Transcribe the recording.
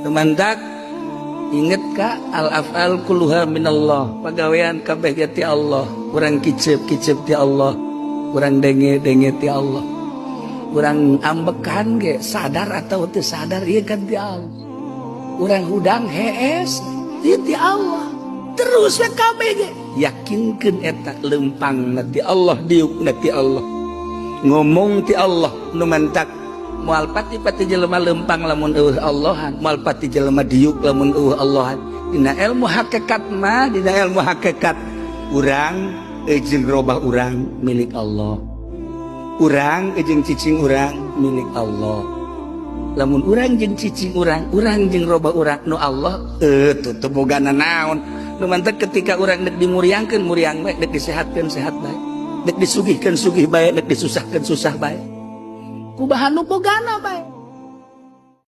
Temantak inget ka al af'al kulluha minallah, pagawean kabeh ge ti Allah. Urang kicep-kicep ti Allah, urang denge-denge ti Allah, urang ambekan ge sadar atau teu sadar ieu kan ti Allah, urang hudang hees ieu ti Allah. Terus we kabeh ge yakinkeun eta lempang ti Allah, diuk ti Allah, ngomong ti Allah. Nu mantak moal pati-pati jelema lempang lamun eueuh Allahan, moal pati jelema diuk lamun eueuh Allahan. Dina ilmu hakikat mah, dina ilmu hakikat, urang jeung robah urang milik Allah, urang jeung cicing urang milik Allah. Lamun urang jeung cicing urang, urang jeung robah urang nu Allah, tuh teu boga naon. Nu mantak ketika urang dek dimuriangkeun muriang bae, dek disehatkeun sehat bae, dek disugihkeun sugih bae, dek disusahkeun susah bae, kubahan nu bogana bae.